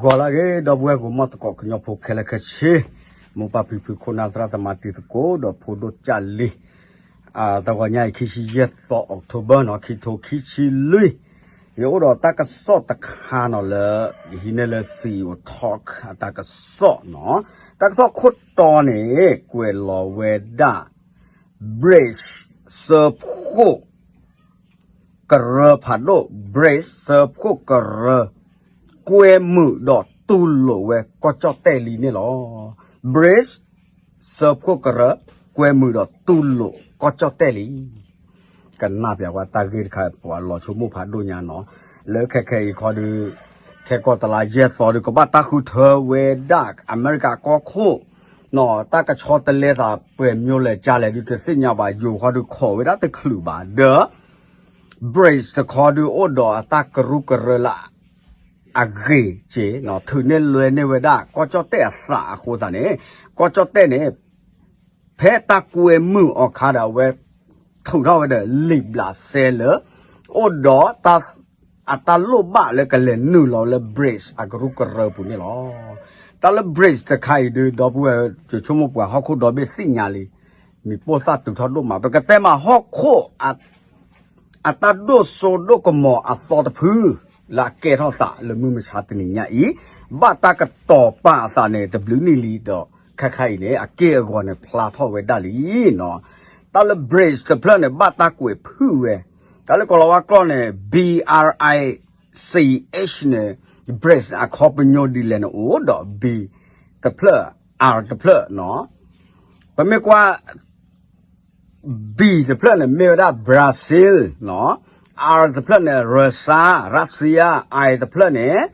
ဂီၤလၢအဂ့ၤ ဒီပုၢ်ဝဲၢ်ကီၢ်မီၢ်သကိးကညီဖိခဲလၢာ်ခဲဆ့, မိၢ်ပၢ်ဖံဖုခိၣ်နၢ်သရၣ်သမါတံၤသကိး ဒီးဖိဒိၣ်ကၢ်လံ, တဂီၤညါအံၤ ခံဆံယဲၢ်သီ October နီၤ ခံထိခံဆံလွံၢ်, ယအိၣ်ဒီးတၢ်ကစီၣ်တခါနီၤလၢ ယဟံးန့ၢ်လၢ CEO Talk အတၢ်ကစီၣ်နီၤ, တၢ်ကစီၣ်ခိၣ်တီန့ၣ် ကွဲးလီၤဝဲဒၣ် BRICS စၢဖှိၣ် ကရၢဖးဒိၣ် BRICS စၢဖှိၣ်ကရၢ ကွဲမုာ်ဒီးတူၢ်လိာ်ဝဲကီၢ်ကၠီၣ်တဲၣ်လံန့ၣ်လီၤ. BRICS စၢဖှိၣ်ကရၢ ကွဲမုာ်ဒီးတူၢ်လိာ်ကီၢ်ကၠီၣ်တဲၣ်လံ. ကနၣ်ပၠးဝဲတၢ်ဂ့ၢ်တခါ ပှၤလီၤဆိကမိၣ်ဖးဒိၣ်ညါနီၤ, လၢခဲခဲအံၤခီဒီး ခဲကီၢ်တလါယဲၢ်သီဒီး ကဘၣ်တၢ်ဃုထၢဝဲဒၣ်အမဲရကၤကီၢ်ခိၣ် တၢ်ကဆီတလဲသးပှဲၤမျိလဲၣ်ကလဲၣ်ဒုးတသ့ၣ်ညါဘၣ်, ယိၤခီဒုးခိးဝဲဒၣ်တချုးဘၣ်ဒီး BRICS တခီဒုးအိၣ်ဒီးအတၢ်ကရူၢ်ကရၢလၢအဂ့ၤက့ၤနီၤ, ထုးန့ၢ်လွဲန့ၢ်ဝဲဒၣ်ကီၢ်ကၠီၣ်တဲၣ်အသးအဃိသတးန့ၣ်, ကီၢ်ကၠီၣ်တဲၣ်န့ၣ် ဖဲတၢ်ကွဲမုာ်အီၤခါဒီး အဝဲထုးထီၣ်ဝဲဒီးလံာ်ဘျးစဲလၢ အိၣ်ဒီး အတၢ်လိၣ်ဘၣ်လၢကလဲၤနုာ်လီၤလၢ BRICS အကရူၢ်ကရၢပူၤန့ၣ်လီၤ. တၢ်လၢ BRICS တခါအံၤဒုး ဒီပုၢ်ဝဲၢ် ယဆိကမိၣ်ပှၤဟီၣ်ခိၣ်ဒီဘ့ၣ်သ့ၣ်ညါလံ, မံၤပိၢ်သၣ်တုၤထီၣ်ဒိၣ်မး, ပကတဲမးဟီၣ်ခိၣ် အတၢ်ဒိၣ်စိဒိၣ်ကမီၤအသီတဖု လၢအကဲထီၣ်သးလၢမုၢ်မဆါတနံၤညါအံၤ, ဘၣ်တၢ်ကတီၤပာ်အသးန့ၣ် တဘျုးနံၣ်လံဒီး ခဲခါအံၤန့ၣ် အက့ၢ်အဂီၤန့ၣ်ဖျါထီၣ်ဝဲဒၣ်လံနီၤ. တၢ်လၢ BRICS တဖျၢၣ်န့ၣ် ဘၣ်တၢ်ကွဲးဖုးဝဲ, တၢ်လၢကိးလီၤဝါကျိာ်န့ၣ် B R I C H န့ၣ် BRICS အခီပညီဒ်လဲၣ်န့ၣ်အိၣ်ဒီး B တဖျၢၣ် R တဖျၢၣ်နီၤ. ပမ့ၢ်ကွၢ် B တဖျၢၣ်န့ၣ် မ့ၢ်ဝဲဒၣ် Brazil နီၤ, R တဖျၢၣ်န့ၣ် Russia Russia, I တဖျၢၣ်န့ၣ်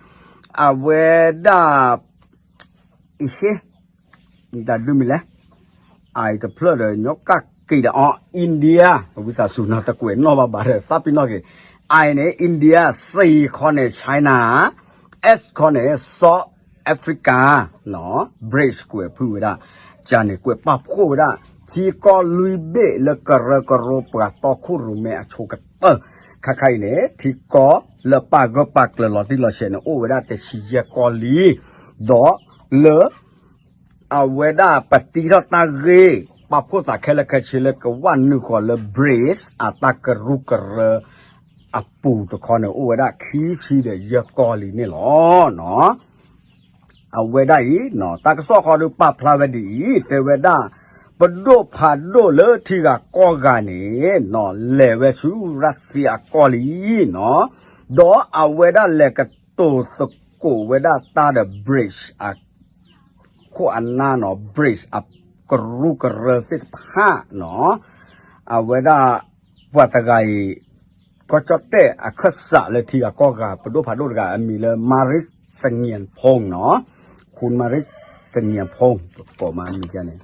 အဝဲဒၣ် အံၤ မတၤဒုမံၤလဲၣ်, I တဖျၢၣ်ဒီး ညီကၣ်က့ၤဒီး အီ India, ဝံသးစူၤနီၤ တကွဲးနီၣ်ဘၣ်ဘၣ်ဒီး သးပ့ၤနီၣ်က့ၤ, I န့ၣ် India, C ခီန့ၣ် China, S ခီန့ၣ် South Africa, BRICS ကွဲးဖုးဝဲဒၣ်, ကန့ၣ် ကွဲးပာ်ဖှိၣ်ဝဲဒၣ် ထံကီၢ်လွံၢ်ဘ့ၣ်လၢကရၢကရိပှၤတီခိၣ်ရိၣ်မဲအဆိကတၢၢ်, ခဲခါအံၤန့ၣ် ထံကီၢ်လၢပာ်ဂၢၢ်ပာ်ကျၢၤလီၤတံၢ်လီၤဆဲးန့ၣ် အိၣ်ဝဲဒၣ်တဆံယဲၢ်ကီၢ်လံ, ဒီးလၢ အဝဲဒၣ်ပတံထီၣ်တၢ်ဂ့ၢ် ပာ်ဖှိၣ်သးခဲလၢာ်ခဲဆ့လၢကဝၢ်နုာ်ဃီၤလၢ BRICS အတၢ်ကရူၢ်ကရၢ အပူၤတခီန့ၣ် အိၣ်ဝဲဒၣ်ခံဆံဒီးယဲၢ်ကီၢ်လံန့ၣ်လီၤ. အဝဲဒၣ်အံၤ တၢ်ကစီၣ်ဃီဒုးပာ်ဖျါဝဲဒ်အံၤ တဲဝဲဒၣ် ပဒိၣ်ဖးဒိၣ်လၢထံဂၤကီၢ်ဂၤန့ၣ် လဲၤဝဲဆူရၢၣ်စံအကီၢ်လံနီၤ, ဒီးအဝဲဒၣ်လဲၤကတိၤသကိးဝဲဒၣ်တၢ်ဒီး BRICS အ ခိၣ်အနၢ်နီၤ BRICS အကရူၢ်ကရၢသ့ၣ်တဖၣ်နီၤ, အဝဲဒၣ် ပှၤတဂၤအံၤ ကီၢ်ကၠီၣ်တဲၣ်အခၢၣ်စးလၢထံဂၤကီၢ်ဂၤ ပဒိၣ်ဖးဒိၣ်တဂၤ အမံၤလၢ Maris Sangiampong နီၤ, ခူ Maris Sangiampong ကိးမးမံၤဒ်န့ၣ်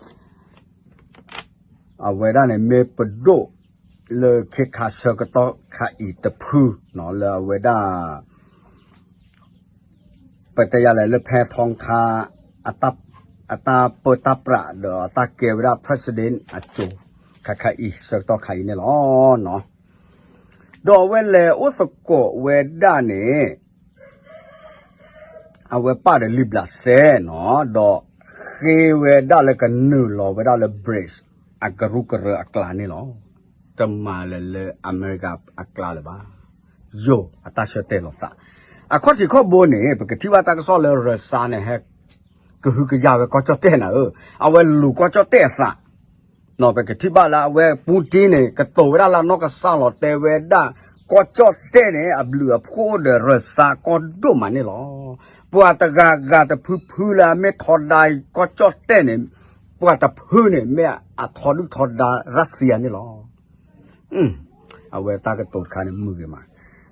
အဝဲဒၣ်န့ၣ်မ့ၢ်ပဒိၣ်လၢခ့ခါဆၢကတီၢ်ခါအံၤတဖုနီၤ လၢအဝဲဒၣ် ပတဲယၤလဲၣ်လၢဖဲထီခါ အတၢ်ပၢတၢ်ပြးဒီးအတၢ်ကဲဝဲဒၣ် president အစိၤ ခါခါအံၤ ဆၢကတီၢ်ခါအံၤန့ၣ်လီၤ. ဒီးအဝဲလဲၤအိၣ်သကိးဝဲဒၣ်န့ၣ် အဝဲပာ်ဒီးလံာ်ဘျးစဲနီၤ ဒီးဃ့ဝဲဒၣ်လၢကနုာ်လီၤဝဲဒၣ်လၢ BRICS အကရူၢ်ကရၢအကျါန့ၣ်လီၤ. တမၤလၢၤလၢအမဲရကၤအကျါလၢၤဘၣ်. ယိၤအတၢ်ဆၢတဲာ်လီၤသး အခီၣ်ထံးခီၣ်ဘိန့ၣ် ပကထံၣ်ဘၣ်တၢ်ကစီၣ်လၢ ရၢစါန့ၣ် ဟဲကဟုကယာ်ဝဲကီၢ်ကၠီၣ်တဲၣ်နၤဧၢ, အဝဲလူၤကီၢ်ကၠီၣ်တဲၣ်အသး ပကထံၣ်ဘၣ်လၢအဝဲ Putin န့ၣ် ကတိၤဝဲဒၣ်လၢအနီၢ်ကစၢ်လီၤ တဲဝဲဒၣ် ကီၢ်ကၠီၣ်တဲၣ်န့ၣ် အဘျုးအဖှိၣ်ဒီးရၢစါကီၢ်ဒိၣ်မးန့ၣ်လီၤ. ပှၤတဂၤဂၤတဖုဖုလၢအမ့ၢ်ထီဒါကီၢ်ကၠီၣ်တဲၣ်န့ၣ် ပှၤတဖုန့ၣ် မ့ၢ်အထီဒုၣ်ထီဒါရၢစံယၤန့ၣ်လီၤ. အဝဲတၢ်ကတိၤတခါန့ၣ်မုာ်ဂ့ၤမး,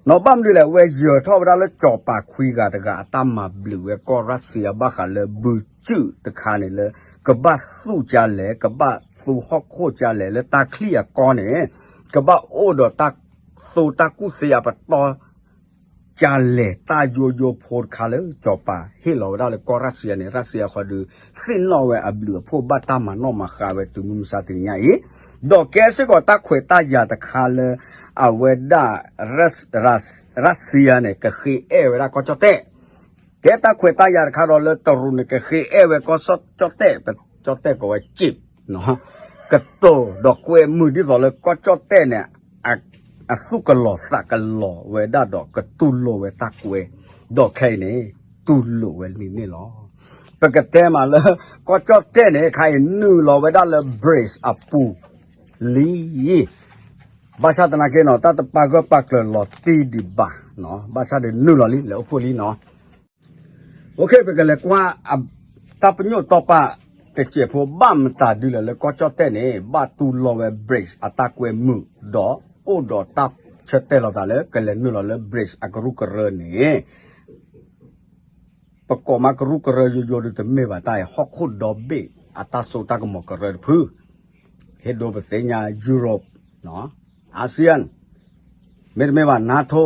နီၢ်ဘၣ်မနုၤလဲၣ် အဝဲယၢၤထီၣ်ဝဲဒၣ်လၢစီၤပၤခွံဂၤတဂၤ အတၢ်မၤဘျုးဝဲကီၢ်ရၢစံယၤ ဘၣ်ဃးလၢဘုစုၣ်တခါန့ၣ်လၢ ကဘၣ်သူၣ်ကၢ်လဲၣ် ကဘၣ်သူဟီၣ်ခိၣ်ကၢ်လဲၣ် လၢတၢ်ချံၣ်အကီၢ်န့ၣ် ကဘၣ်အိၣ်ဒီးတၢ်သူတၢ်ကူၣ်သ့အပတီၢ် ကၢ်လဲၣ်တၢ်ယိယိဖိတခါလၢစီၤပၤဟ့ၣ်လီၤဝဲဒၣ်လၢကီၢ်ရၢစံယၤန့ၣ် ရၢစံယၤဃီဒီး သ့ၣ်နီၣ်ဝဲအဘျုးအဖှိၣ်ဘၣ်တၢ်မၤနီၣ်မၤဃါဝဲတုၤမုၢ်မဆါတနံၤညါအံၤ, ဒီးကဲစ့ၢ်ကီးတၢ်ခွဲးတၢ်ယာ်တခါလၢ အဝဲဒၣ် ရၢစံယၤန့ၣ် ကဃ့အဲၣ်ဝဲဒၣ်ကီၢ်ကၠီၣ်တဲၣ် ကဲတၢ်ခွဲးတၢ်ယာ်တခါဒီးလၢတရူးန့ၣ် ကဃ့အဲၣ်ဝဲကီၢ်ကၠီၣ်တဲၣ်, ပကၠီၣ်တဲၣ်ကိးဝဲ ကတိၤဒီးကွဲမုာ်ဒ်သိးလၢကီၢ်ကၠီၣ်တဲၣ်န့ၣ် အသူၣ်ကလီၤသးကလီၤဝဲဒၣ်ဒီးကတူၢ်လိာ်ဝဲတၢ်ကွဲ, ဒီးခဲအံၤန့ၣ် တူၢ်လိာ်ဝဲလံန့ၣ်လီၤ. ပကတဲမးလၢ ကီၢ်ကၠီၣ်တဲၣ်န့ၣ် ခဲအံၤနုာ်လီၤဝဲဒၣ်လၢ BRICS အပူၤလံ ဘၣ်ဆၣ်သနာ်က့နီၤ တၢ်တပာ်ဂၢၢ်ပာ်ကျၢၤလီၤတံၢ်ဒံးဘၣ်, ဘၣ်ဆၣ်ဒီးနုာ်လီၤလံ လဲၤအိၣ်ဖှိၣ်လံနီၤ. OK, ပကလဲၤကွၢ် တၢ်ပညိၣ်တီပာ်တစဲးဖိ ဘၣ်မတၤဒုလဲၣ်လၢကီၢ်ကၠီၣ်တဲၣ်န့ၣ် ဘၣ်တူၢ်လိာ်ဝဲ BRICS အတၢ်ကွဲမုာ် ဒီးအိၣ်ဒီးတၢ်ဆၢတဲာ်လီၤသးလၢ ကလဲၤနုာ်လီၤလၢ BRICS အကရူၢ်ကရၢန့ၣ် ပကိးမးကရူၢ်ကရၢယိယိဒုတမ့ၢ်ဘၣ် တၢ်အံၤ ဟီၣ်ခိၣ်ဒီဘ့ၣ် အတၢ်စိတၢ်ကမီၤကရၢတဖု, ဟ့ၣ်ဒိပသ့ၣ်ညါ Europe, ASEAN, မ့တမ့ၢ်ဘၣ် NATO,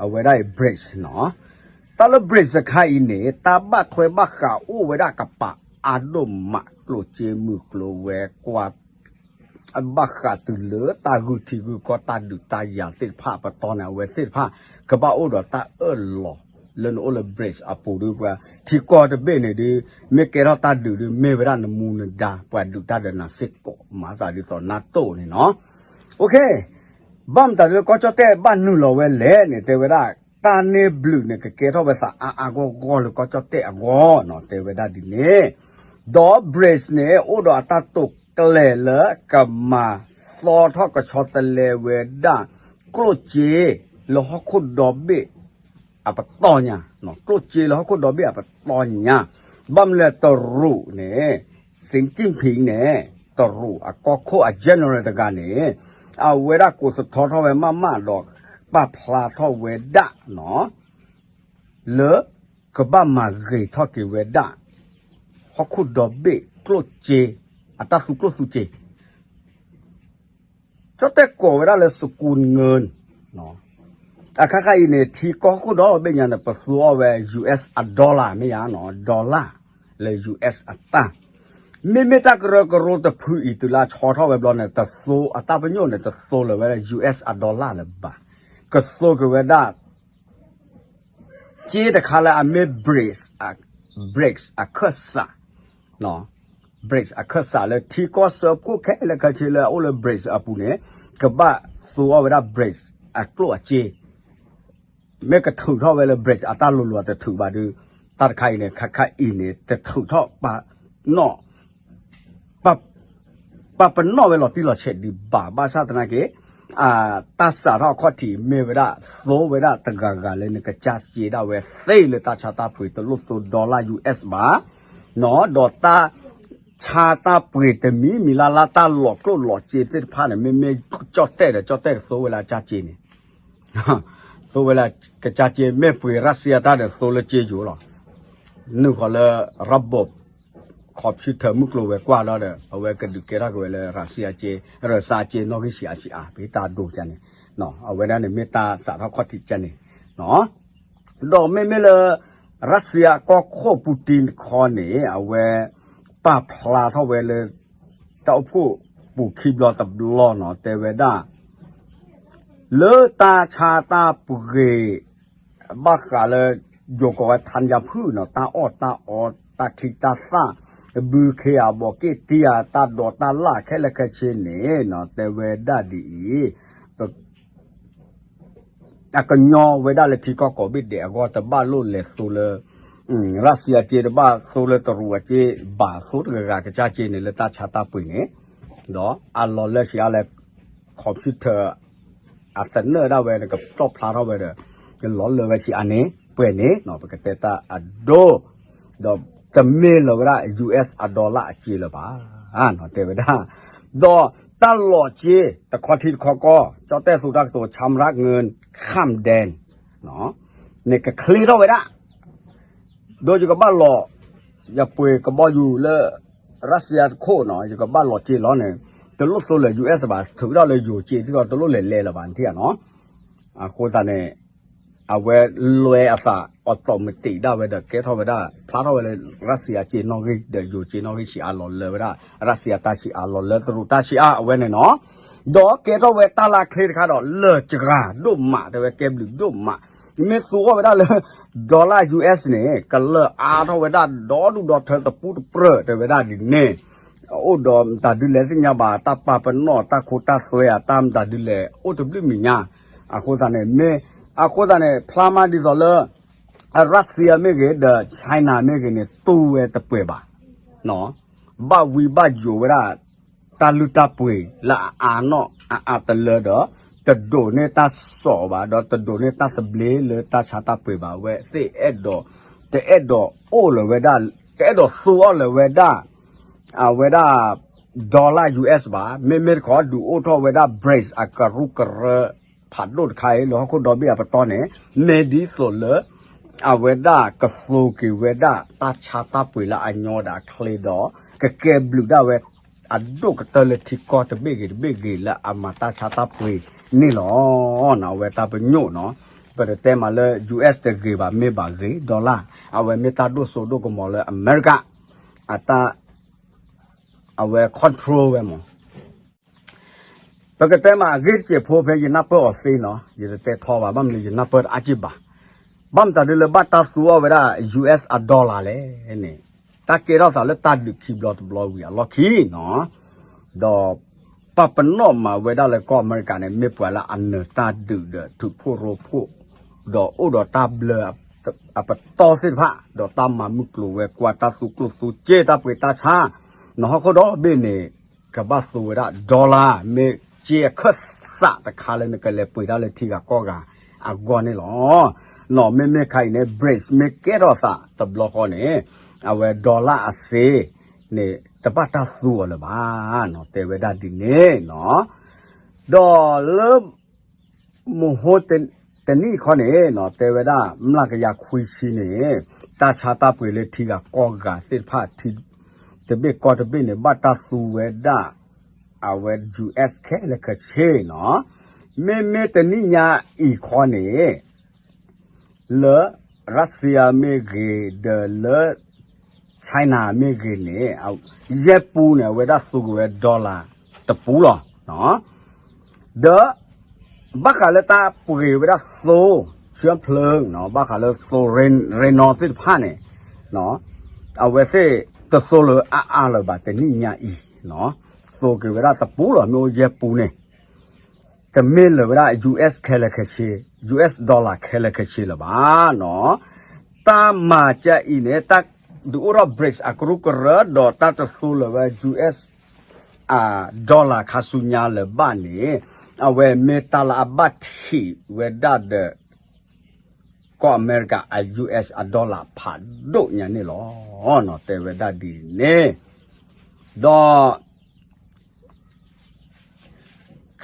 အဝဲဒၣ်အံၤ BRICS နီၤ. တၢ်လၢ BRICS တခါအံၤန့ၣ် တၢ်ဘၣ်ထွဲဘၣ်ဃးအိၣ်ဝဲဒၣ်ကပၤအါဒိၣ်မး ကျိၣ်စ့မုၢ်ကျိၤဝဲၤကွာ် ဘၣ်ဃးတုၤလၢတၢ်ဂုာ်ထံဂုာ်ကီၢ် တၢ်ဒုးတၢ်ယၤသ့ၣ်တဖၣ် ပတီၢ်န့ၣ် အဝဲသ့ၣ်တဖၣ် ကဘၣ်အိၣ်ဒီးတၢ်အၢၣ်လီၤလၢနအိၣ်လၢ BRICS အပူၤဒု ပှၤထံကီၢ်တဘ့ၣ်န့ၣ်ဒု မ့ၢ်ကဲထီၣ်တၢ်ဒုးဒု မ့ၢ်ဝဲဒၣ်နမူနဒါ ပှၤဒုးတၢ်ဒီးနၤစ့ၢ်ကီး မၤသးဒ်သိး NATO န့ၣ်နီၤ. OK, ဘၣ်မတၤဒုလၢကီၢ်ကၠီၣ်တဲၣ်ဘၣ်နုာ်လီၤဝဲလဲၣ်န့ၣ် တဲဝဲဒၣ် တၢ်န့ၢ်ဘျုးန့ၣ် ကကဲထီၣ်ဝဲသးအါအါဂီၢ်ဂီၢ်လၢကီၢ်ကၠီၣ်တဲၣ်အဂီၢ်နီၤ တဲဝဲဒၣ်ဒ်န့ၣ်, ဒီး BRICS န့ၣ် အိၣ်ဒီးအတၢ်တိာ်ကျဲၤလၢကမၤသီထီၣ်ကဆီတလဲဝဲဒၣ် ကျိၣ်စ့လၢဟီၣ်ခိၣ်ဒီဘ့ၣ်အပတီၢ်ညါ, ကျိၣ်စ့လၢဟီၣ်ခိၣ်ဒီဘ့ၣ်အပတီၢ်ညါ, ဘၣ်မနုၤလဲၣ်တရူးန့ၣ် Xi Jinping န့ၣ် တရူးအကီၢ်ခိၣ်အ general တဂၤန့ၣ် အဝဲဒၣ်ကိးသထီထီၣ်ဝဲမးမးဒီး ပာ်ဖျါထီၣ်ဝဲဒၣ်နီၤ လၢကဘၣ်မၤဂ့ၤထီၣ်က့ၤဝဲဒၣ် ဟီၣ်ခိၣ်ဒီဘ့ၣ်ကျိၣ်စ့ အတၢ်သူကျိၣ်သူစ့ ကၠီၣ်တဲၣ်ကိးဝဲဒၣ်လၢ စကူငိုၣ်, အခါခါအံၤန့ၣ် ထံကီၢ်ဟီၣ်ခိၣ်ဒီဘ့ၣ်ညါန့ၣ် ပသူအီၤဝဲ US အ dollar မ့ၢ်ယါနီၤ dollar လၢ US အတၢ်, မ့မ့ၢ်တၢ်ကရၢကရိတဖုအံၤ တုၤလၢအဆီထီၣ်ဝဲဘျီန့ၣ် တသိအတၢ်ပညိၣ်န့ၣ် တသိလၢၤဝဲဒၣ် US အ dollar လၢၤဘၣ်, ကသိက့ၤဝဲဒၣ် စ့တခါလၢအမ့ၢ် BRICS, BRICS အခၢၣ်စး, BRICS အခၢၣ်စးလၢထံကီၢ်စၢဖှိၣ်ခဲလၢာ်ခဲဆ့လၢအအိၣ်လၢ BRICS အပူၤန့ၣ် ကဘၣ်သူအီၤဝဲဒၣ် BRICS အကျိၣ်အစ့, မ့ၢ်ကထုးထီၣ်ဝဲလၢ BRICS အတၢ်လိၤလိၤတထုးဘၣ်ဒုး, တၢ်တခါအံၤန့ၣ် ခါခါအံၤန့ၣ် တထုးထီၣ်ပာ်နီၣ် ပာ်ပနီၣ်ဝဲလီၤတံၢ်လီၤဆဲးဒံးဘၣ်, ဘၣ်ဆၣ်သနာ်က့ တၢ်စးထီၣ်အခီၣ်ထံးမ့ၢ်ဝဲဒၣ် သိဝဲဒၣ်တဂၤဂၤလၢနကစၢ်စ့ဒၣ်ဝဲသ့လၢတၢ်ဆါတၢ်ပှ့ၤ တလိၣ်သိ dollar US ဘၣ်, ဒီးတၢ်ဆါတၢ်ပှ့ၤတမံၤမံၤလၢ်လၢ် တၢ်လီၤကျိၣ်လီၤစ့သ့ၣ်တဖၣ်န့ၣ် မ့မ့ၢ်ကၠီၣ်တဲၣ်ဒီး ကၠီၣ်တဲၣ်ကသိဝဲလၢအကစၢ်စ့န့ၣ် သိဝဲလၢကစၢ်စ့ မ့ၢ်ပှ့ၤရၢၡစံယါတၢ်ဒီးသိလၢစ့ယိၤလီၤ. နုာ်ဃီၤလၢ ระบบ computer မုၢ်ကျိၤဝဲၤကွာ်ဒီး အဝဲကဒုးကဲထီၣ်က့ၤဝဲလၢရၢၡစံယါစ့, ရၢၡစံယါစ့နီၣ်ဂံၢ်ဆံးအါဆံးအါ ပဟ့ၣ်တၢ်ဒိကန့ၣ်, အဝဲဒၣ်န့ၣ်မ့ၢ်တၢ်စးထီၣ်ခီၣ်ထံးကန့ၣ် ဒီးမ့မ့ၢ်လၢ ရၢၡစံယါကီၢ်ခိၣ်ပူတံတခီန့ၣ် အဝဲပာ်ဖျါထီၣ်ဝဲလၢ တၢ်အိၣ်ဖှိၣ်ပူၤခံဘျီတဘျီနီၤ တဲဝဲဒၣ် လၢတၢ်ဆါတၢ်ပှ့ၤ ဘၣ်ဃးလၢ ယိၤကိးဝဲ ထါယါဖုၣ်နီၤ တၢ်အီၣ်တၢ်အီ တၢ်ချံတၢ်သၣ် ဘုခ့ဧါ ဘီးက့ၣ်တံဧါ တၢ်ဒိးတၢ်လၣ်ခဲလၢာ်ခဲဆ့န့ၣ်နီၤ တဲဝဲဒၣ်ဒ်အံၤ အကညီဝဲဒၣ်လၢထံကီၢ်ကိးဘ့ၣ်ဒဲးအဂီၢ် တဘၣ်လိၣ်လဲၤသိလၢ ရၢၡစံယါစ့ တဘၣ်သိလၢတရူးအစ့ ဘၣ်သိတဂၤဂၤကစၢ်စ့န့ၣ် လၢတၢ်ဆါတၢ်ပှ့ၤန့ၣ် ဒီးအလီၤလၢဆံးအါလၢ computer အသနၢၣ်ဒၣ်ဝဲန့ၣ် ကပျီၣ်ဖျါထီၣ်ဝဲဒီး လီၤလၢဝဲဆံးအါန့ၣ် ပှဲၤန့ၣ် ပကတဲတၢ်အဒိ ဒီးတမ့ၢ်လၢၤဝဲဒၣ် US အ dollar အစ့လၢၤဘၣ် တဲဝဲဒၣ် ဒီးတၢ်လီၤစ့ တခီထံတခီကီၢ် ကၠီၣ်တဲၣ်သူတၢ်ကတိၤ ชำระเงินข้ามแดน န့ၣ် ကချ့ထီၣ်ဝဲဒၣ် ဒီးယကဘၣ်လီၤ ယပှ့ၤကဘီယူၤလၢ ရၢၡစံယါတခိၣ်နီၤ ယကဘၣ်လီၤစ့လီၤန့ၣ် တလိၣ်သိလၢၤ US ဘၣ် ထုးထီၣ်လၢယိၤစ့ ဒ်သိးတလိၣ်လဲၤလဲၤလၢၤဘၣ် နထံၣ်ဧါနီၤ အဃိသတးန့ၣ် အဝဲလွဲအသး automatic ဒၣ်ဝဲဒီး ကဲထီၣ်ဝဲဒၣ် ဖျါထီၣ်ဝဲလၢ ရၢၡစံယါစ့နီၣ်ဂံၢ် ဒီးယိၤစ့နီၣ်ဂံၢ်ဆံးအါလီၤလၢဝဲဒၣ် ရၢၡစံယါတၢ်ဆံးအါလီၤလၢတရူးတၢ်ဆံးအါအဝဲန့ၣ်နီၤ ဒီးကဲထီၣ်ဝဲတၢ်လၢချ့တခါဒီး လၢာ်စှၤဒိၣ်မး တဲဝဲကဲဘျုးဒိၣ်မး မ့ၢ်သူအီၤဝဲဒၣ်လၢ dollar U S န့ၣ် ကလၢၢ်အါထီၣ်ဝဲဒၣ်ဒီဒူၣ်ဒီထၢတပူတပြၢၢ် တဲဝဲဒၣ်ဒ်န့ၣ်, အိၣ်ဒီးမတၤဒုလဲၣ်သ့ၣ်ညါဘၣ် တၢ်ပာ်ပနီၣ်တၢ်ခိတၢ်သွဲဧါ တၢ်မတၤဒုလဲၣ် အိၣ်တဘျုးမံၤညါ, အဃိသတးန့ၣ် မ့ၢ် အဃိသတးန့ၣ် ဖျါမးဒ်သိးလၢ Russia မ့ၢ်ဂ့ၤ ဒီး China မ့ၢ်ဂ့ၤန့ၣ် တူၢ်ဝဲတပှဲၤဘၣ် ဘၣ်ဝံဘၣ်ယိးဝဲဒၣ် တၢ်လုၢ်တၢ်ပှ့ၤလၢအအါနီၣ်အအါတလၢဒီး တဒိးန့ၢ်တၢ်စိာ်ဘၣ် ဒီးတဒိးန့ၢ်တၢ်သဘျ့လၢတၢ်ဆါတၢ်ပှ့ၤဘၣ် အဝဲသ့ၣ်အဲၣ်ဒိး တအဲၣ်ဒိးအိၣ်လၢၤဝဲဒၣ် တအဲၣ်ဒိးသူအီၤလၢၤဝဲဒၣ် အဝဲဒၣ် dollar U S ဘၣ် မ့မ့ၢ်တခီဒုးအိၣ်ထီၣ်ဝဲဒၣ် BRICS အကရူၢ်ကရၢ ဖးဒိၣ်တခါအံၤ လၢဟီၣ်ခိၣ်ဒီဘ့ၣ်အပတီၢ်န့ၣ် မ့ၢ်ဒ်သိးလၢ အဝဲဒၣ်ကသူက့ၤဝဲဒၣ် တၢ်ဆါတၢ်ပှ့ၤလၢအညီဒီးအချ့ဒီး ကကဲဘျုးဒၣ်ဝဲ အဒိၣ်ကတၢၢ်လၢထံကီၢ်တဘ့ၣ်ဂ့ၤတဘ့ၣ်ဂ့ၤလၢအမၤတၢ်ဆါတၢ်ပှ့ၤန့ၣ်လီၤ. အဝဲတၢ်ပညိၣ်နီၤ ပတတဲမးလၢ U S တဂ့ၤဘၣ် မ့ၢ်ဘၣ်ဂ့ၤ dollar အဝဲမ့ၢ်တၢ်ဒိၣ်စိဒိၣ်ကမီၤလၢအမဲရကၤ အတၢ် အဝဲ control ဝဲမး ပကတဲမးအဂ့ၢ်တစဲးဖိဖဲယနၢ်ပၢၢ်အီၤသ့နီၤ ယတတဲထီဘၣ် ဘၣ်မနုၤယနၢ်ပၢၢ်တအါက့ၢ်ဘၣ် ဘၣ်မတၤဒုလၢဘၣ်တၢ်သူအီၤဝဲဒၣ် U S အ dollar လဲၣ်န့ၣ် တၢ်ကဲထီၣ်သးလၢတၢ်ဒုးခံဘျီတဘျီဝံၤအလီၢ်ခံနီၤ ဒီး ပာ်ပနီၣ်မၤဝဲဒၣ်လၢကီၢ်အမဲရကၤန့ၣ် မ့ၢ်ပှၤလၢအနၢၤတၢ်ဒုးဒီးထုးဖှိၣ်ရိဖှိၣ် ဒီးအိၣ်ဒီးတၢ်ဘျၢ အပတီၢ်သ့ၣ်တဖၣ် ဒီးတၢ်မၤမုၢ်ကျိၤဝဲၤကွာ် တၢ်သူကျိၣ်သူစ့ တၢ်ပှ့ၤတၢ်ဆါ နဟီၣ်ခိၣ်ဒီဘ့ၣ်န့ၣ် ကဘၣ်သူဝဲဒၣ် dollar မ့ၢ်စ့အခၢၣ်စးတခါလၢနကလဲၤပှ့ၤတၢ်လၢထံဂၤကီၢ်ဂၤအဂီၢ်န့ၣ်လီၤ. နီၤ မ့မ့ၢ်ခါအံၤန့ၣ် BRICS မ့ၢ်ကဲထီၣ်သးတဘျီဃီန့ၣ် အဝဲ dollar အစ့န့ၣ် တဘၣ်တၢ်သူအီၤလၢၤဘၣ်နီၤ တဲဝဲဒၣ်ဒ်န့ၣ်နီၤ ဒီးလၢ မဟိတနံၣ်ခီန့ၣ်နီၤ တဲဝဲဒၣ် မျးကယၤခွံဆံန့ၣ် တၢ်ဆါတၢ်ပှ့ၤလၢထံဂၤကီၢ်ဂၤသ့ၣ်တဖၣ် ထံတဘ့ၣ်ကီၢ်တဘ့ၣ်န့ၣ် ဘၣ်တၢ်သူဝဲဒၣ် အဝဲ U S ခဲလၢာ်ခဲဆ့နီၤ မ့မ့ၢ်တနံၣ်ညါအံၤခီန့ၣ် လၢ Russia မ့ၢ်ဂ့ၤ ဒီးလၢ China မ့ၢ်ဂ့ၤန့ၣ် ယဲၢ်ပူန့ၣ် အဝဲဒၣ်သူက့ၤဝဲ dollar တပူလီၤ. ဒီး ဘၣ်ဃးလၢတၢ်ပှ့ၤဝဲဒၣ်သိ ဆှၢဖျၢၣ် ဘၣ်ဃးလၢသိ ရ့နီသ့ၣ်တဖၣ်န့ၣ် အဝဲသ့ၣ်တသိလၢအါအါလၢၤဘၣ်တနံၣ်ညါအံၤ သိက့ၤဝဲဒၣ်တပူလီၤ မ့ၢ်အိၣ်ယဲၢ်ပူန့ၣ် တမ့ၢ်လၢၤဝဲဒၣ် U S ခဲလၢာ်ခဲဆ့ U S dollar ခဲလၢာ်ခဲဆ့လၢၤဘၣ်နီၤ. တၢ်မၤကဲအံၤန့ၣ် တၢ်ဒုးအိၣ်ထီၣ် BRICS အကရူၢ်ကရၢ ဒီးတၢ်တသိလၢၤဝဲ U S အ dollar ခါဆူညါလၢၤဘၣ်န့ၣ် အဝဲမ့ၢ်တၢ်လၢအဘၣ်ထံးဝဲဒၣ်ဒီး ကီၢ်အမဲရကၤအ U S အ dollar ဖးဒိၣ်ညါန့ၣ်လီၤ. တဲဝဲဒၣ်ဒ်န့ၣ် ဒီး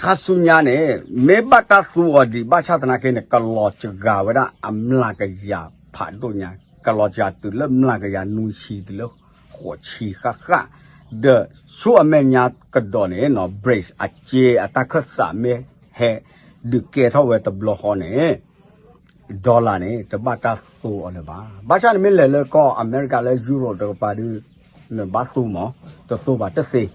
ခါဆူညါန့ၣ် မ့ၢ်ဘၣ်တၢ်သူအီၤဒံးဘၣ်ဆၣ်သနာ်က့န့ၣ် ကလီၤစှၤဝဲဒၣ်အမျးကယၤဖးဒိၣ်ညါ ကလီၤစှၤတုၤလၢမျးကယၤနွံဆံတုၤလၢဃိးဆံဃၣ်ဃၣ် ဒီးဆူအမဲာ်ညါကဒီးန့ၣ်နီၤ BRICS အစ့အတၢ်ခၢၣ်စးမ့ၢ်ဟဲဒုးကဲထီၣ်ဝဲတဘျီဃီန့ၣ် dollar န့ၣ် တဘၣ်တၢ်သူအီၤလၢၤဘၣ်. ဘၣ်ဆၣ်နမ့ၢ်လဲၤလၢကီၢ်အမဲရကၤလၢ Europe တကပၤဒုး နဘၣ်သူမး တသူဘၣ်တသ့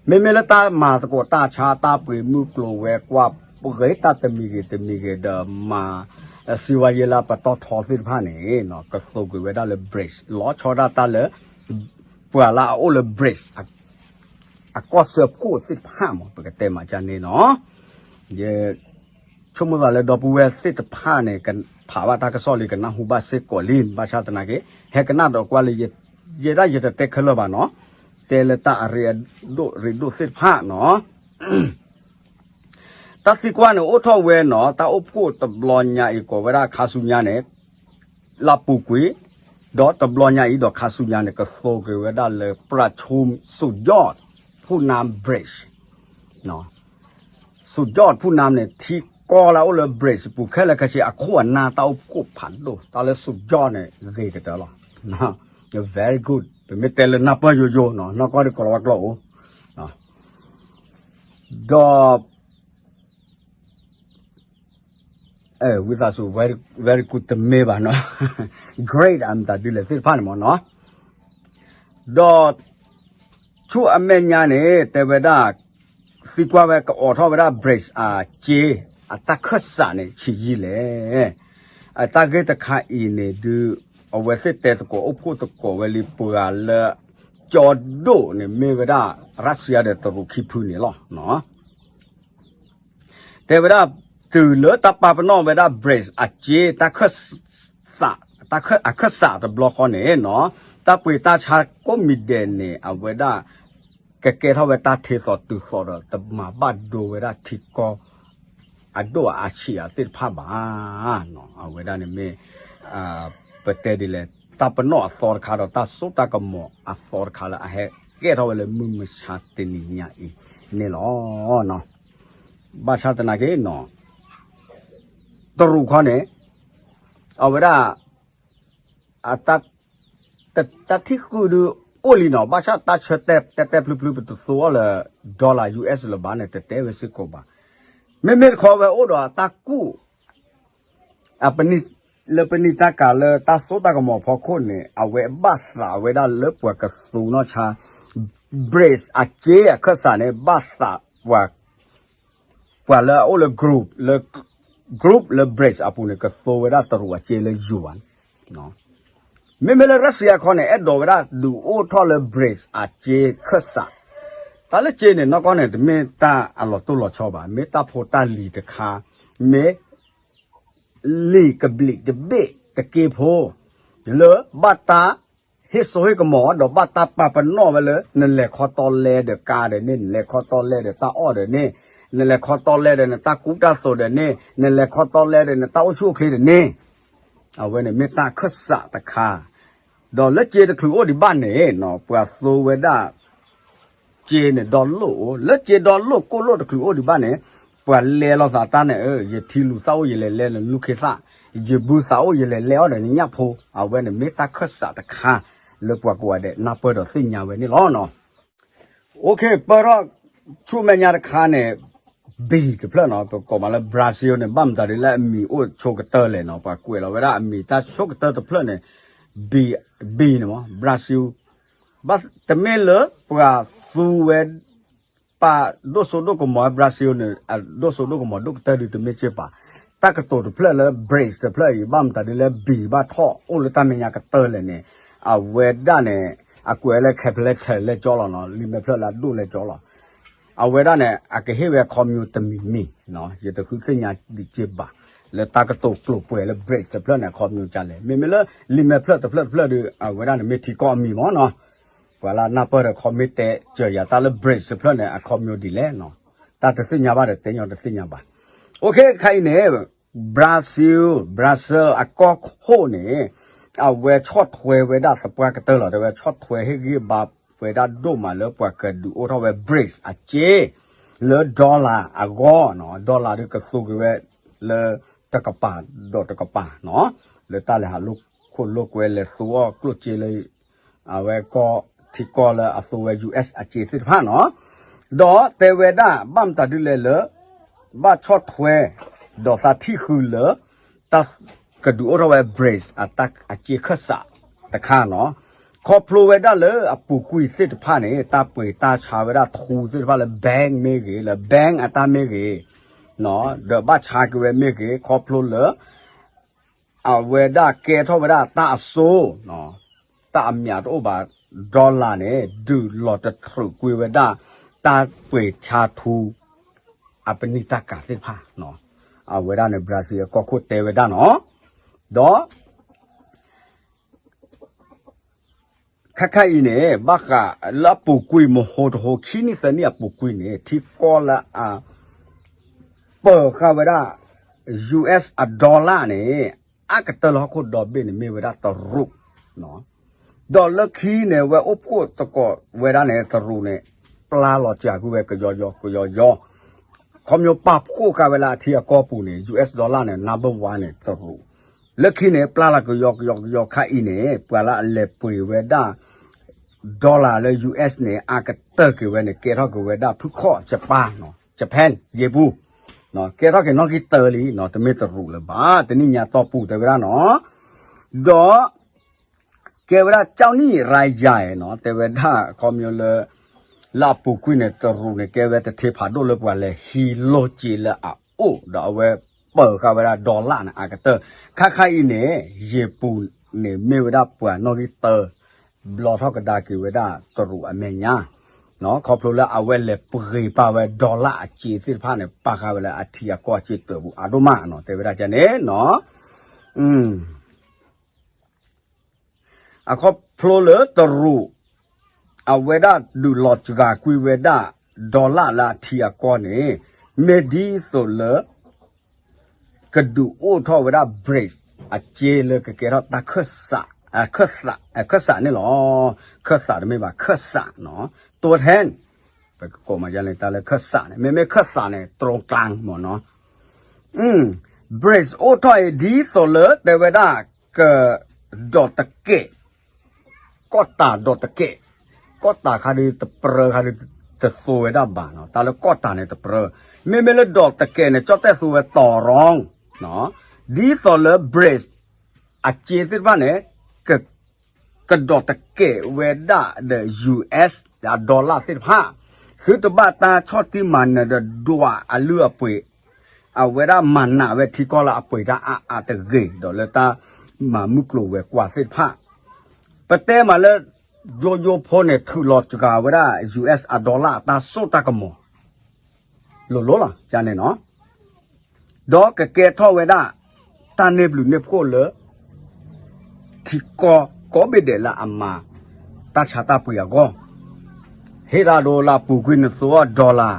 မ့မ့ၢ်လၢတၢ်မၤသကိးတၢ်ဆါတၢ်ပှ့ၤမုၢ်ကျိၤဝဲၤကွာ် ပဂ့ၤတၢ်တမံၤဂ့ၤတမံၤဂ့ၤဒီးမၤ စံးဝါယဲလၢပတီၢ်ထီသ့ၣ်တဖၣ်န့ၣ် ကသိက့ၤဝဲဒၣ်လၢ BRICS လီၤဆီဒၣ်တၢ်လၢ ပှၤလၢအအိၣ်လၢ BRICS အကီၢ်စၢဖှိၣ်သ့ၣ်တဖၣ်မး ပကတဲမးကန့ၣ်နီၤ ယ ဆိကမိၣ်သးလၢဒီပုၢ်ဝဲၢ်သ့ၣ်တဖၣ်န့ၣ် ဖးဘၣ်တၢ်ကစီၣ်လံ ကနၢ်ဟူဘၣ်စ့ၢ်ကီးလံ ဘၣ်ဆၣ်သနာ်က့ ဟဲကနၣ်ဒီးကွၢ်လၢ ယဲဒၣ်ယတတဲခဲလၢာ်ဘၣ်နီၤ တဲလၢတၢ်အရ့ဒိၣ်ရ့ဒိၣ်သ့ၣ်တဖၣ်နီၤ တၢ်သံကွၢ်န့ၣ်အိၣ်ထီၣ်ဝဲနီၤ တၢ်အိၣ်ဖှိၣ်တဘျီညါအံၤကိးဝဲဒၣ်ခါဆူညါန့ၣ် လၢပူၤကွံာ် ဒီးတဘျီညါအံၤဒီးခါဆူညါန့ၣ် ကသိက့ၤဝဲဒၣ်လၢ ประชุมสุดยอดผู้นำ BRICS สุดยอดผู้นำ န့ၣ် ထံကီၢ်လၢအအိၣ်လၢ BRICS ပူၤခဲလၢာ်ခဲဆ့ အခိၣ်အနၢ်တၢ်အိၣ်ဖှိၣ်ဖးဒိၣ် တၢ်လၢ สุดยอด န့ၣ် ဂ့ၤကတၢၢ်လီၤ very good ပမ့ၢ်တဲလၢနၢ်ပၢၢ်ယိယိနီၤ နီၢ်ကီၢ်ဒ်ကိးလီၤဝဲကျိၣ်အိၣ် ဒီး ဝံသးစူၤ very good တမ့ၢ်ဘၣ်နီၤ great အမတၤဒ်လဲၣ်သ့ၣ်တဖၣ်န့ၣ်မ့ၢ်နီၤ ဒီး ဆူအမဲာ်ညါန့ၣ် တဲဝဲဒၣ် သံကွၢ်ဝဲကအိးထီၣ်ဝဲဒၣ် BRICS အစ့ အတၢ်ခၢၣ်စးန့ၣ်ဆံးယံာ်လဲၣ်. အတၢ်ဂ့ၢ်တခါအံၤန့ၣ်ဒုး အဝဲသ့ၣ်တဲသကိးအိၣ်ဖှိၣ်သကိးဝဲလံ ပှၤလၢ ကၠီဒိၣ်န့ၣ်မ့ၢ်ဝဲဒၣ် ရၢၡံယါဒီးတရူးခံဖုန့ၣ်လီၤ. တဲဝဲဒၣ် တုၤလၢတၢ်ပာ်ပနီၣ်ဝဲဒၣ် BRICS အစ့ တၢ်ခၢၣ်စး တၢ်ခၢၣ် အခၢၣ်စးတဘျီဃီန့ၣ်နီၤ တၢ်ပှ့ၤတၢ်ဆါကိးမံၤဒဲးန့ၣ် အဝဲဒၣ် ကကဲထီၣ်ဝဲတၢ်ထဲသိးတုၤသိးဒီး တမၤဘၣ်ဒိဝဲဒၣ်ထံကီၢ် အဒိၣ်အဆံးအသ့ၣ်တဖၣ်ဘၣ်. အဝဲဒၣ်န့ၣ်မ့ၢ် ပတဲဒ်လဲၣ် တၢ်ပနီၣ်အသီတခါဒီး တၢ်စိတၢ်ကမီၤအသီတခါလၢအဟဲကဲထီၣ်ဝဲလၢမုၢ်မဆါတနံၤညါအံၤန့ၣ်လီၤ. ဘၣ်ဆၣ်သနာ်က့နီၤ တရူးခီန့ၣ် အဝဲဒၣ် အတၢ် တၢ်ထံၣ်ဃုာ်ဒုးအိၣ်လံနီၤ ဘၣ်ဆၣ်တၢ်ဆၢတဲာ်တဲာ်ဖျုဖျု ပတသိအီၤလၢ dollar U S လၢၤဘၣ်န့ၣ် တတဲဝဲစ့ၢ်ကီးဘၣ်. မ့မ့ၢ်တခီဝဲအိၣ်ဒီးအတၢ်ကူၣ် အပနံၣ် လၢပနံၣ်တၢ်ကၤလၢတၢ်စိတၢ်ကမီၤဖီခိၣ်န့ၣ် အဝဲဘၣ်သးဝဲဒၣ်လၢပှၤကသူနီၢ်ဆါ BRICS အစ့အခၢၣ်စးန့ၣ် ဘၣ်သးပှၤ ပှၤလၢအအိၣ်လၢ group လၢ group လၢ BRICS အပူၤန့ၣ် ကသိဝဲဒၣ်တရူးအစ့လၢယိၤဘၣ်. မ့မ့ၢ်လၢရၢၡံယါခီန့ၣ် အဲၣ်ဒိးဝဲဒၣ်ဒုးအိၣ်ထီၣ်လၢ BRICS အစ့ခၢၣ်စး တၢ်လၢစ့န့ၣ် နီၢ်ကီၢ်န့ၣ် တမ့ၢ်တၢ်အလီၤတိၢ်လီၤဆီဘၣ် မ့ၢ်တၢ်ဖိတၢ်လံၤတခါ မ့ၢ် လံာ်ကဘျံးတဘ့ၣ်တက့ၢ်ဖိ လၢဘၣ်တၢ်ဟ့ၣ်စိဟ့ၣ်ကမီၤ ဒီးဘၣ်တၢ်ပာ်ပနီၣ်ဝဲလၢ နလဲၤခီတီလဲဒီးကါဒီးန့ၣ် နလဲၤခီတီလဲဒီးတၢ်အီၣ်ဒီးန့ၣ် နလဲၤခီတီလဲဒီးနတၢ်ကူတၢ်သိးဒီးန့ၣ် နလဲၤခီတီလဲဒီးနတၢ်အိၣ်ဆူၣ်အိၣ်ချ့ဒီးန့ၣ် အဝဲန့ၣ်မ့ၢ်တၢ်ခၢၣ်စးတခါ ဒီးလၢစ့တချုးအိၣ်ဒံးဘၣ်န့ၣ် ပှၤသိဝဲဒၣ် စ့န့ၣ်ဒီလိၣ်အိၣ် လၢစ့ဒီလိၣ်ကိၣ်လိၣ်တချုးအိၣ်ဒံးဘၣ်န့ၣ် ပှၤလဲၤလိာ်သးတၢ်န့ၣ် ယထံလူၤသၣ်အိၣ်ယလဲၤလဲနလူၢ်ခ့သၣ် ယဘုသးအိၣ်ယလဲၤလဲအီၤဒီးနညၣ်ဖိ အဝဲန့ၣ်မ့ၢ်တၢ်ခၢၣ်စးတခါ လၢပှၤကိးဂၤဒဲးနၢ်ပၢၢ်ဒီးသ့ၣ်ညါဝဲန့ၣ်လီၤ. OK ပၢၢ်ထီၣ်ဆူမဲာ်ညါတခါန့ၣ် B တဖျၢၣ်နီၤ ပကိးမးလၢ Brazil န့ၣ် ဘၣ်မတၤဒ်လၢအမံၤအိၣ်ဆိကတၢၢ်လဲၣ်နီၤ ပှၤကွဲးလီၤဝဲဒၣ်အမံၤတၢ်ဆိကတၢၢ်တဖျၢၣ်န့ၣ် B, B န့ၣ်မး Brazil ဘၣ်တမ့ၢ်လၢပှၤသူဝဲ ပှၤဒိၣ်စိဒိၣ်ကမီၤ Brazil န့ၣ် အဒိၣ်စိဒိၣ်ကမီၤဒိၣ်ကတၢၢ်ဒုးတမ့ၢ်စ့ၢ်ပၢ် တၢ်ကတိၤတဖျၢၣ်လၢ BRICS တဖျၢၣ်အံၤ ဘၣ်မတၤဒ်လၢ B ဘၣ်ထီၣ်အိၣ်လၢတၢ်မဲာ်ညါကတၢၢ်လဲၣ်န့ၣ် အဝဲဒၣ်န့ၣ် အကွဲးလၢ calculator လဲၣ်ကၠီလီၤနီၤ လံာ်မဲာ်ဖျၢၣ်လၢအဒိၣ်လဲၣ်ကၠီလီၤ အဝဲဒၣ်န့ၣ် အကဟ့ၣ်ဝဲအခီပညီတမံၤမံၤ, ယတဃုသ့ၣ်ညါဒံးက့ဘၣ်, လၢတၢ်ကတိၤကျိၤပှဲၤလၢ BRICS တဖျၢၣ်န့ၣ် အခီပညီကလဲၣ်, မ့မ့ၢ်လၢလံာ်မဲာ်ဖျၢၣ်တဖျၢၣ်တဖျၢၣ်ဒီး အဝဲဒၣ်န့ၣ်မ့ၢ်ထံကီၢ်အမံၤမ့ၢ်နီၤ, ပှၤလၢအနၢ်ပၢၢ်ဒီး comment တဲစၢၤယၤတၢ်လၢ BRICS တဖျၢၣ်န့ၣ် အခီပညီဒ်လဲၣ်နီၤ, တၢ်တသ့ၣ်ညါဘၣ်ဒီးတဲညီတသ့ၣ်ညါဘၣ်. OK ခါအံၤန့ၣ် Brazil, Brazil အကီၢ်ခိၣ်န့ၣ် အဝဲဆီၣ်ထွဲဝဲဒၣ်သပှၢ်ကတၢၢ်လီၤ, တဲဝဲဆီၣ်ထွဲဟ့ၣ်ဂံၢ်ဘါဝဲဒၣ်ဒိၣ်မးလၢပှၤကဒုးအိၣ်ထီၣ်ဝဲ BRICS အစ့ လၢ dollar အဂီၢ်နီၤ, dollar ဒုးကသူက့ၤဝဲလၢတကပၤဒီးတကပၤနီၤ, လၢတၢ်လဲၤဟးလိာ်ခိၣ်လိာ်ကွဲလဲၤသူအီၣ်ကျိၣ်စ့လၢ အဝဲကီၢ်ထံကီၢ်လၢအသူဝဲ US အစ့သ့ၣ်တဖၣ်နီၤ, ဒီးတဲဝဲဒၣ်ဘၣ်မတၤဒ်လဲၣ်လၢ ဘၣ်ဆီၣ်ထွဲ ဒီးသးထံၣ်ဃုာ်လၢ တၢ်ကဒုးအိၣ်ထီၣ်ဝဲ BRICS အစ့ခၢၣ်စးတခါနီၤ, ခီဖျိဝဲဒၣ်လၢအပူၤကွံာ်သ့ၣ်တဖၣ်န့ၣ် တၢ်ပှ့ၤတၢ်ဆါဝဲဒၣ်ထူသ့ၣ်တဖၣ်လၢ bank မ့ၢ်ဂ့ၤ, လၢ bank အတၢ်မ့ၢ်ဂ့ၤ, ဒီးဘၣ်ဆါက့ၤဝဲမ့ၢ်ဂ့ၤ, ခီဖျိလၢ အဝဲဒၣ်ကဲထီၣ်ဝဲဒၣ်တၢ်အစိ, တၢ်အမျးတအိၣ်ဘၣ်, dollar န့ၣ် ဒုးလီၤတတြူးကွံာ်ဝဲဒၣ် တၢ်ပှ့ၤဆါထူ အပနံၣ်တၢ်ကၤသ့ၣ်တဖၣ်, အဝဲဒၣ်န့ၣ် Brazil အကီၢ်ခိၣ်တဲဝဲဒၣ်နီၤ, ဒီး ခါခါအံၤန့ၣ် ဘၣ်ဃးလၢအပူၤကွံာ်မဟိတဟိ ခံနံၣ်သၢနံၣ်အပူၤကွံာ်န့ၣ် ထံကီၢ်လၢအ ပၢၤဃာ်ဝဲဒၣ် US အ dollar န့ၣ် အကတၢၢ်လၢဟီၣ်ခိၣ်ဒီဘ့ၣ်န့ၣ် မ့ၢ်ဝဲဒၣ်တရူး, ဒီးလၢခံန့ၣ် ဝဲအိၣ်ဖှိၣ်သကိးဝဲဒၣ်န့ၣ် တရူးန့ၣ် ပျၢ်လီၤစှၤကွံာ်ဝဲကယီယီကယီယီ, ခီဖျိပာ်ဖှိၣ်ဃာ်ဝဲလၢအထံအကီၢ်ပူၤန့ၣ် US dollar န့ၣ် number one န့ၣ် တရူး, လၢခံန့ၣ် ပျၢ်လီၤကယီကယီကယီခါအံၤန့ၣ် ပှၤလၢအလဲၤပှ့ၤဝဲဒၣ် dollar လၢ US န့ၣ် အကတၢၢ်က့ၤဝဲန့ၣ် ကဲထီၣ်က့ၤဝဲဒၣ်ဖုခီၣ် Japan နီၤ, Japan ယ့ပူၤ, ကဲထီၣ်က့ၤနီၣ်ဂံၢ်တၢလံနီၤ, တမ့ၢ်တရူးလၢၤဘၣ်, တနံၣ်ညါတီၢ်ပူၤတဲဝဲဒၣ်နီၤ, ဒီး ကဲဝဲဒၣ် ကၠီနံၣ်ရၤယၤနီၤ, တဲဝဲဒၣ်ခီမညီလၢ လၢအပူၤကွံာ်န့ၣ် တရူးန့ၣ် ကဲဝဲတထ့ဖးဒိၣ်လၢပှၤလဲၤဟံးလိၢ်စ့လၢအ အိၣ်ဒီးအဝဲပၢၤဃာ်ဝဲဒၣ် dollar န့ၣ် အကတၢၢ် ခါခါအံၤန့ၣ် ယ့ၤပူၤန့ၣ် မ့ၢ်ဝဲဒၣ်ပှၤနီၣ်ဂံၢ်တၢ ဘျီထီၣ်ကဒါက့ၤဝဲဒၣ်တရူးအမဲာ်ညါ ခီဖျိလၢအဝဲလဲၤပှ့ၤပာ်ဝဲ dollar အစ့သ့ၣ်တဖၣ်န့ၣ် ပာ်ဃာ်ဝဲလၢအထံအကီၢ်အစ့တၢးပူၤအါဒိၣ်မးနီၤ တဲဝဲဒၣ်န့ၣ်နီၤ အခီဖျိလၢတရူး အဝဲဒၣ်ဒုးလီၤစှၤကွံာ်ဝဲဒၣ် dollar လၢအထံအကီၢ်န့ၣ် မ့ၢ်ဒ်သိးလၢ ကဒုးအိၣ်ထီၣ်ဝဲဒၣ် bridge အစ့လၢကကဲထီၣ်တၢ်ခၢၣ်စး ခၢၣ်စးန့ၣ်လီၤ. ခၢၣ်စးတမ့ၢ်ဘၣ် ခၢၣ်စးနီၤ တိထၢၣ် ပကကိးမၤယါန့ၣ် တၢ်လၢခၢၣ်စးန့ၣ် မ့မ့ၢ်ခၢၣ်စးန့ၣ် တြီကျါမ့ၢ်နီၤ bridge အိၣ်ထီၣ်အံၤဒ်သိးလၢတဲဝဲဒၣ် က ဒီးတကဲး ကီၢ်တၢ်ဒီးတကဲး ကီၢ်တၢ်ခါဒုးတပြၢခါဒုး တသိဝဲဒၣ်ဘၣ်နီၤ တၢ်လၢကီၢ်တၢ်န့ၣ်တပြၢ မ့မ့ၢ်လၢဒီးတကဲးန့ၣ် ကၠီၣ်တဲၣ်သိဝဲတီၤရီ ဒ်သိးလၢ bridge အစ့သ့ၣ်တဖၣ်န့ၣ် က ကဒီးတကဲးဝဲဒၣ်ဒီး US ဒီး dollar သ့ၣ်တဖၣ် သုတဘၣ်တၢ်ဆီၣ်တံၢ်မၤနၢၤဒီးဒွးအလုၢ်အပှ့ၤ အဝဲဒၣ်မၤနးဝဲထံကီၢ်လၢအပှ့ၤတၢ်အါအါတဂ့ၤ ဒီးလၢတၢ်မၤမုၢ်ကျိၤဝဲၤကွာ်သ့ၣ်တဖၣ် ပတဲမးလၢ ယိယိဖိန့ၣ် ထုးလီၤစှၤဝဲဒၣ် US အ dollar အတၢ်စိတၢ်ကမီၤ လိၤလိၤလီၤ ကန့ၣ်နီၤ ဒီးကကဲထီၣ်ဝဲဒၣ် တၢ်န့ၢ်ဘျုးန့ၢ်ဖှိၣ်လၢ ထံကီၢ်ကိးဘ့ၣ်ဒဲးလၢအမၤ တၢ်ဆါတၢ်ပှ့ၤအဂီၢ် ဟ့ၣ်တၢ်ဒိလၢအပူၤကွံာ်နသိအီၤ dollar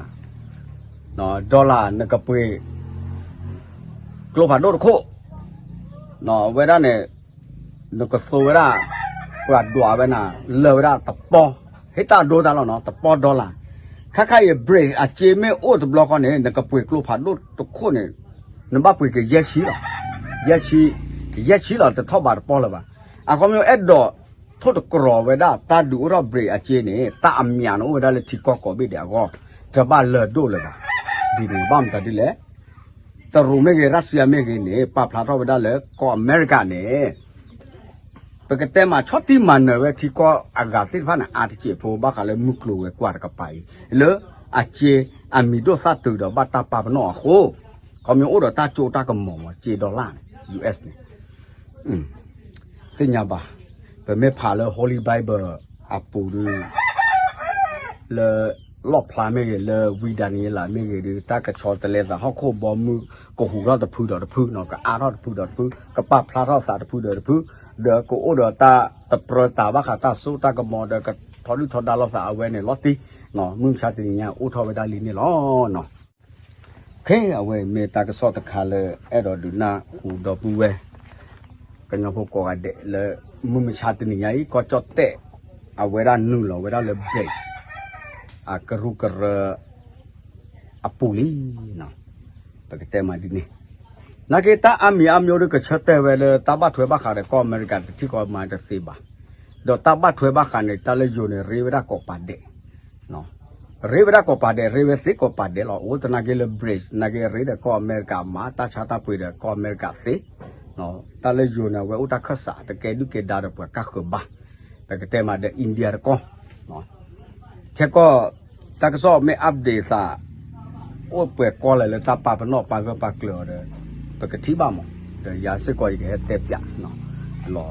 dollar နကပှ့ၤ ကျိဖးဒိၣ်တခိၣ် အဝဲဒၣ်န့ၣ် နကသိဝဲဒၣ် ပှၤဒွးဝဲနၤ လၢဝဲဒၣ်တပီ ဟ့ၣ်တၢ်ဒိတၢ်လီၤနီၤ တပီ dollar ခါခါအံၤ bridge အစ့မ့ၢ်အိၣ်တဘျီဃီန့ၣ် နကပှ့ၤကျိဖးဒိၣ်တခိၣ်န့ၣ် နဘၣ်ပှ့ၤကယဲၢ်ဆံလီၤ ယဲၢ်ဆံ ယဲၢ်ဆံလီၤ တထီၣ်ဘးတပီလၢၤဘၣ် အခီပညီအဲၣ်ဒိး ထိၣ်တကြၢးဝဲဒၣ် တၢ်ဒုးအိၣ်ထီၣ် bridge အစ့န့ၣ် တၢ်အမံၤန့ၣ်အိၣ်ဝဲဒၣ်လၢထံကီၢ်ကိးဘ့ၣ်ဒဲးအဂီၢ် တဘၣ်လၢၤဒိၣ်လၢၤဘၣ် ဒ်န့ၣ်ဘၣ်မတၤဒ်လဲၣ် တရူးမ့ၢ်ဂ့ၤ ရၢၡီယာမ့ၢ်ဂ့ၤန့ၣ် ပာ်ဖျါထီၣ်ဝဲဒၣ်လၢကီၢ်အမဲရကၤန့ၣ် ပကတဲမးဆီၣ်တံၢ်မၤနၢၤဝဲထံကီၢ်အဂၤသ့ၣ်တဖၣ်န့ၣ် အါတစဲးဖိဘၣ်ဃးလၢမုၢ်ကျိၤဝဲၤကွာ်တကပၤအံၤ လၢအစ့အမံၤဒိၣ်သၣ်တုၤဒီးဘၣ်တၢ်ပာ်ပနီၣ်အဃိ ခီမ့ၢ်အိၣ်ဒီးတၢ်ကၠိတၢ်ကမီၤမး စ့ dollar န့ၣ် US န့ၣ် သ့ၣ်ညါဘၣ် ပမ့ၢ်ဖးလၢ Holy Bible အပူၤဒီး လၢလီၣ်ဖျါမ့ၢ်ဂ့ၤ လၢဝံဒၤနံးယ့လးမ့ၢ်ဂ့ၤဒီး တၢ်ကဆီတလဲသး ဟီၣ်ခိၣ်ဘီမုၢ်ကဟူးထီၣ်တဖုဒီးတဖုနီၤ ကအါထီၣ်တဖုဒီးတဖု ကပာ်ဖျါထီၣ်သးတဖုဒီးတဖု ဒီးကအိၣ်ဒီးတၢ်တပြၢတၢ်ဘၣ်ဃးတၢ်စိတၢ်ကမီၤဒီး ကထီဒုၣ်ထီဒါလိာ်သးအဝဲန့ၣ်လီၤတံၢ် မုၢ်မဆါတနံၤညါအိၣ်ထီၣ်ဝဲဒၣ်လံန့ၣ်လီၤ. အဝဲမ့ၢ်တၢ်ကစီၣ်တခါလၢအဲၣ်ဒိးဒုးနၢ်ဟူဒီပုၢ်ဝဲၢ် ကညီဖိကိးဂၤဒဲးလၢ မုၢ်မဆါတနံၤညါအံၤ ကီၢ်ကၠီၣ်တဲၣ် အဝဲဒၣ်နုာ်လီၤဝဲဒၣ်လၢ bridge အကရူၢ်ကရၢ အပူၤလံနီၤ ပကတဲမးဒ်န့ၣ် နာ်က့တၢ်အါမံၤအါမျိၤဒုးကဆၢတဲာ်ဝဲလၢ တၢ်ဘၣ်ထွဲဘၣ်ဃးဒီးကီၢ်အမဲရကၤတထံၣ်ဃီမၤတသ့ဘၣ် ဒီးတၢ်ဘၣ်ထွဲဘၣ်ဃးန့ၣ် တၢ်လၢယိၤန့ၣ် ရ့ဝဲဒၣ်ကိးပၤဒဲး ရ့ဝဲဒၣ်ကိးပၤဒဲး ရ့ဝဲသ့ကိးပၤဒဲးလီၤ. အိၣ်သနာ်က့လၢ bridge နာ်က့ရ့ဒီးကီၢ်အမဲရကၤမး တၢ်ဆါတၢ်ပှ့ၤဒီးကီၢ်အမဲရကၤသ့ တၢ်လၢယိၤန့ၣ် အဝဲအိၣ်တၢ်ခၢၣ်စး တကဲဒုၣ်ကဲဒါဒီးပှၤကၢ်ဃၢၤဘၣ် ပကတဲမးဒီး India တကီၢ် ခဲကီၢ် တၢ်ကစီၣ်မ့ၢ် update သး အိၣ်ပှဲၤကီၢ်လဲၣ်လၢတၢ်ပာ်ပနီၣ်ပာ်ဂၢၢ်ပာ်ကျၢၤအီၤဒီး ပကထံၣ်ဘၣ်မး ဒီးယၤစ့ၢ်ကီးယကဟဲတဲပၠး လီၤ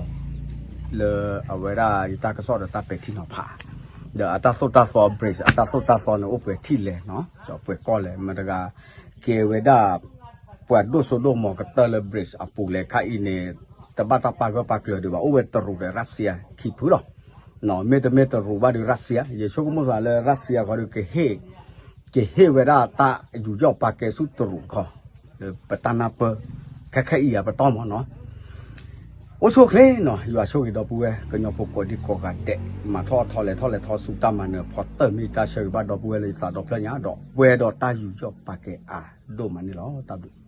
လၢအဝဲဒၣ်ယတၢ်ကစီၣ်ဒီးတၢ်ပဲာ်ထံနီၤဖး ဒီးအတၢ်သိၣ်တၢ်သီ bridge အတၢ်သိၣ်တၢ်သီန့ၣ် အိၣ်ပှဲၤထံၣ်လဲၣ်နီၤ ဒီးပှဲၤကီၢ်လဲၣ် မတၤတဂၤ ကဲဝဲဒၣ် ပှၤဒိၣ်စိဒိၣ်ကမီၤကတၢၢ်လၢ bridge အပူၤလဲၣ် ခါအံၤန့ၣ် တဘၣ်တၢ်ပာ်ဂၢၢ်ပာ်ကျၢၤဒံးဘၣ် အိၣ်ဝဲတရူးဒီးရၢၡီယာခံဖုလီၤ မ့တမ့ၢ်တရူးဘၣ်ဒီးရၢၡီယာ ယဆိကမိၣ်သးလၢရၢၡီယာဃီဒီး ကဟ့ၣ်ဝဲဒၣ်တၢ်ယူးယီၣ်ပာ်ကဲဆူတရူးတခီ ပတၢ်နၢ်ပၢၢ် ခဲခဲအံၤအပတီၢ်မးနီၤ အိၣ်ဆူၣ်အိၣ်ချ့နီၤ ယွၤဆိၣ်ဂ့ၤဒီပုၢ်ဝဲၢ် ကညီဖိကိးဒံကိးဂၤဒဲး မၤထီၣ်အထီလဲၤထီၣ်လဲၤထီဆူတၢ်မၤနၢၤဖီတၢၢ်မ့ၢ်တၢ်ဆၢဂ့ၤဘၣ်ဒီပုၢ်ဝဲၢ်လၢယသးဒီဖျၢၣ်ညါ ဒီးပှဲၤဒီးတၢ်ယူးယီၣ်ပာ်ကဲအါဒိၣ်မးန့ၣ်လီၤ တၢ်ဘျုး